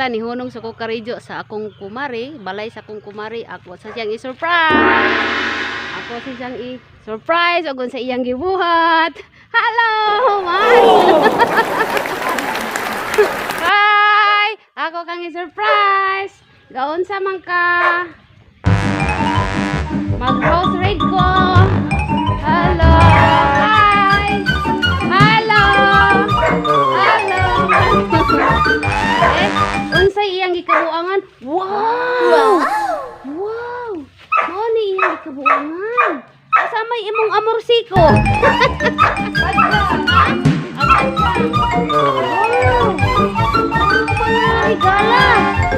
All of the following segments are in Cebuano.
Higala, nihunong sa ko karidyo sa akong kumari, balay sa akong kumari, ako sa siyang i-surprise. Ako sa siyang i-surprise ug sa iyang gibuhat. Hello, man. Hi! Ako kang i-surprise. Gaunsa man ka? Mag-house raid ko. Hello. Hi. Hello. Hello. Eh, unsay iyang gikabuangan? Wow! Wow! Mao ni iyang gikabuangan. Asa may imong amorsiko? Ha? Ang badya. Wow! Ang mga higala.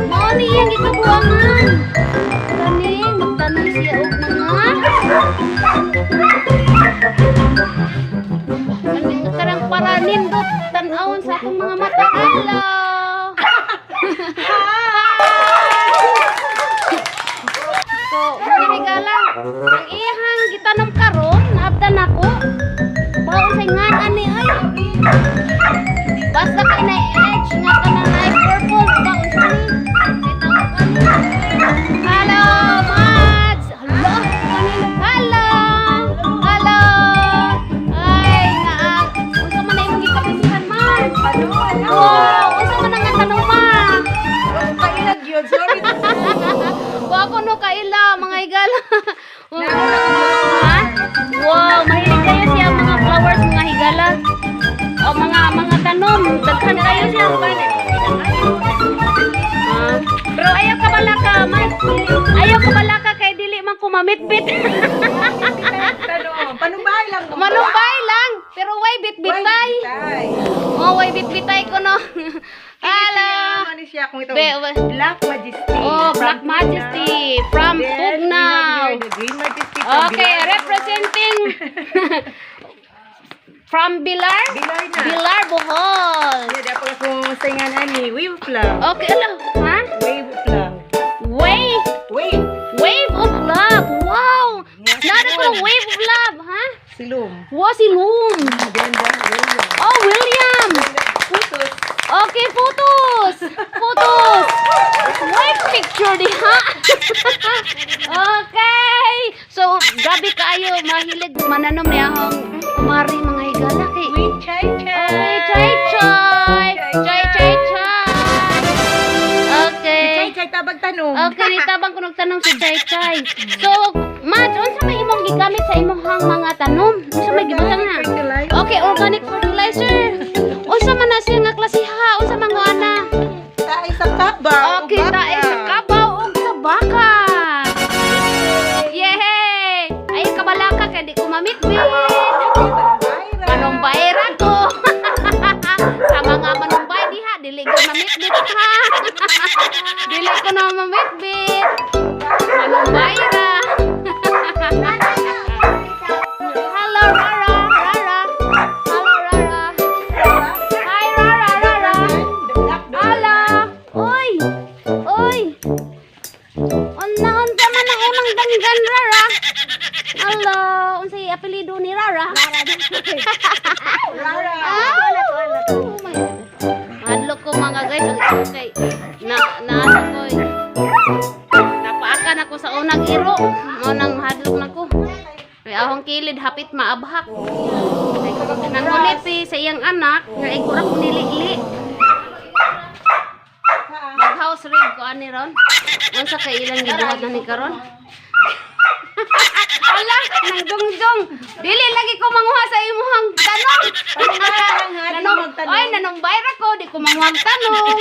Mao ni iyang gikabuangan. Kaning magtanom siya og mga kaning karang para nindot tan-awon sa akong mga mata. Hello. So, mga higala, ang iyang gitanom karon, naabdan nako. Baon sa ngan ani ay. Basta kay na edge nga kanang na purple, baon sa ni. May tawag ani. Hello, Mads. Hello. Hello. Hello. Ay, naa. Unsa man na imong gikabisihan, Mads? Ano? Ano? Wow, unsa man ang tanong, ma? Kailag yun. Sorry. Wa ko no kaila, mga higala. Ha? Wow, mahilig kayo siya mga flowers, mga higala. O mga tanom, daghan kayo siya. Ah, pero ayaw ka bala ka, man. Ayaw ka bala ka kay dili man ko mamitbit. Tanong. Panumbay lang. Manumbay lang, pero way bitbitay. Bitay. Oh, way bitbitay ko no. Hello. Ano siya kung ito? Be- Black Majesty. Oh, From Black Majesty from Then, we have Tugnaw. here the Green Majesty from Okay, Bilar. representing from Bilar? Bilar na. Bilar, Bohol. Yeah, dapat akong singan ani. Wave of love. Okay, ala, ha? Wave of love. Wave, Wave. Wave of love. Wow! Yeah, Nara ko wave of love, ha? Silom. Wow, si Loom. Then the William. Oh, William. Putos. Okay, photos. Photos. Wave picture diha. Okay. So, grabe kaayo mahilig mananom ni akong kumari, mga higala, kay With Chai Chai. Okay, chay chay. Chay chay chay. Okay. Chai Chai tabag tanong. Okay, nitabang ko nagtanong si Chay Chay. So, Madge, unsa may imong gigamit sa imong mga tanom? Unsa may gibutang na? Fertilizer. Okay, organic fertilizer. Unsa man na siya nga klasiha? Unsa man nga ana? Tae sa kabaw. Okay, tae sa kabaw ug sa baka. Yay! Ay, kabalaka kay di ko mamitbit. Manumbay ra ko. Sa mga manumbay diha, dili ko mamitbit ha. Dili ko na mamitbit. Manumbay ra. Hello, Rara, Rara. Hello, Rara. Hi, Rara, Rara. Hello. Uy. Uy. Unsa unsa man ang imong danggan, Rara? Hello, unsay apelyido ni Rara? Rara. Ah, oh my God. Hadlok ko, mga guys, ang kay na na ano ko eh. Napaakan ako sa unang iro. Mao nang mahadlok na ko. Kay ahong kilid hapit maabhak. Nangulipi sa iyang anak nga igura ko nilili. Mag house raid ko ani ron. Unsa kay ilang gibuhat na ni karon? Ala, nang dungjong. Dili lagi ko manguha sa imuhang tanong. Panumbay lang ha, di Nanom, magtanong. Oy, nanumbay ra ko, di ko manguhang tanong.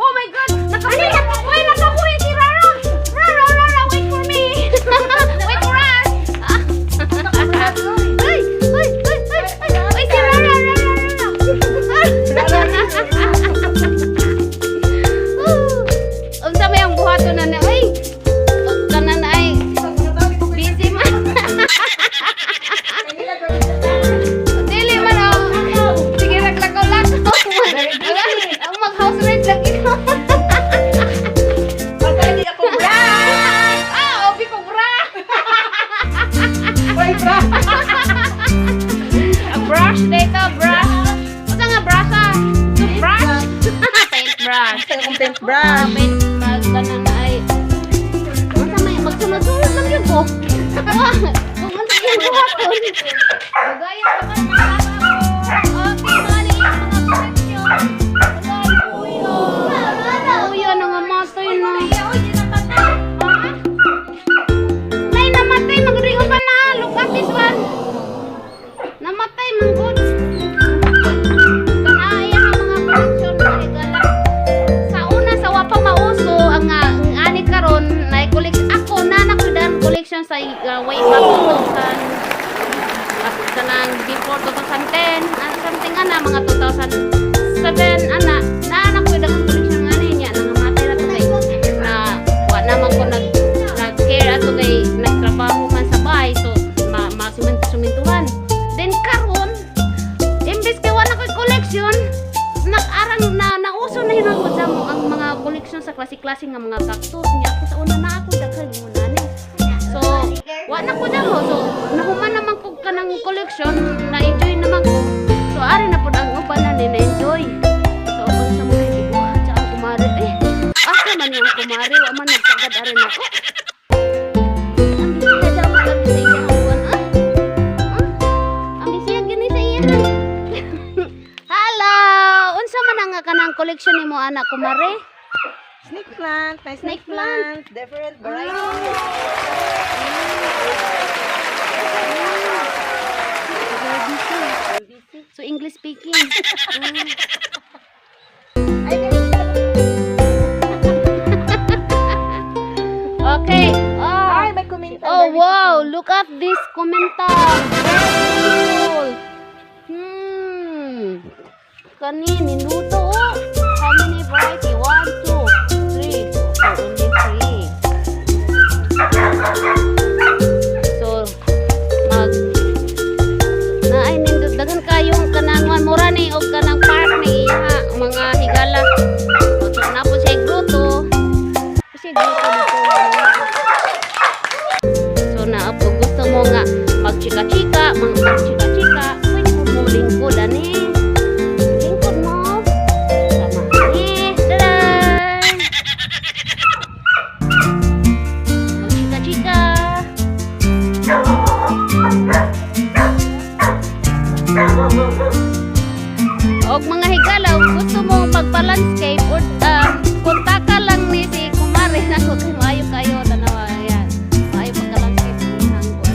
Oh my God, nakabuhi. Uy, nakabuhi si Rara. Rara, Rara, wait for me. Wait for us. Ay, ay, ay, ay, ay, ay, si Rara, Rara, Rara. Unsa may ang buhaton na na, ay, kanan ay, busy man. Dili man oh. Sige, naglakaw-lakaw man. Ang mag-house rent lagi ko. Pagkali ako bra. Ah, obi ko bra. Hoy bra. A brush dito, brush. Unsa nga brush ah? Toothbrush? akong paintbrush. Paint mag kanang ay unsa may magsunod-sunod lang yun ko. Wah, kung unsa iyang buhaton. Gaya pa man mga tao. Okay, mga ni mga collection. Wala, kuya. Kuya, nangamatay na. Ha? Nay, namatay. Magrigo pa na. Look at this one. Namatay, manggod. Kanaya ang mga collection mga higala. Sa una, sa wa pa mauso, ang ani karon na collection ako na nakudan collection sa way back 2000 kanang before 2010 something ana, mga 2007 ana na nakudan ang collection nga niya. Nangamatay na to kay na wa naman ko nag care ato kay nagtrabaho man sa bahay, so ma, ma sumintuhan. Then karon, imbes kay wala ko'y collection, nag-arang na nauso na hinuon sa mo ang mga collection sa klase-klase nga mga cactus niya. Ako sa una na ako daghan mo na ni, so wa na ko damo. So nahuman naman ko kanang collection, na enjoy naman ko, so ari na pud ang uban na ni na enjoy. So uban sa mga gibuhat sa ang kumare, eh, asa man yung kumare? Wa man nagtagad ari nako. Ang bisaya daw lagi sa iyang kuan, ah. Ah, ang bisaya gini sa iya. Hello, unsa man ang kanang collection nimo anak, kumare? Snake plant. May Snake snake plant. Different variety. So English speaking. Ay, Okay. Oh. Ay, may kuminta. Oh wow, look at this kuminta. Very beautiful. Kani niluto oh. How many variety? One, two, three. So only three. So mag na ay nindot daghan kayong kanang mura ni og kanang park ni iya mga higala. So na po siya gruto. Kasi gruto dito. So na po gusto mo nga magchika-chika, magchika-chika, pwede mo mo lingkod ani. Lingkod mo. Sama ani. Tadan! Magchika-chika. Og mga higala, og gusto mo magpa-landscape or kontaka lang ni si kumare nako kay maayo kayo tanawa yan. Maayo pagka-landscape ang iyang kuan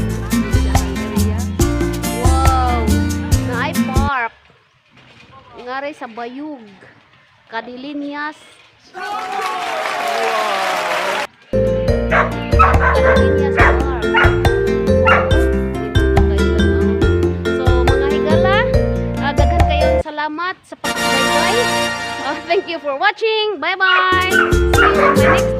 iyang area. Wow! Naay park. Ngari sa Bayug. Kadilinyas. Wow! Kadilinyas Park. So mga higala, daghan kayong salamat sa pagsubaybay. Thank you for watching. Bye-bye. See you on my next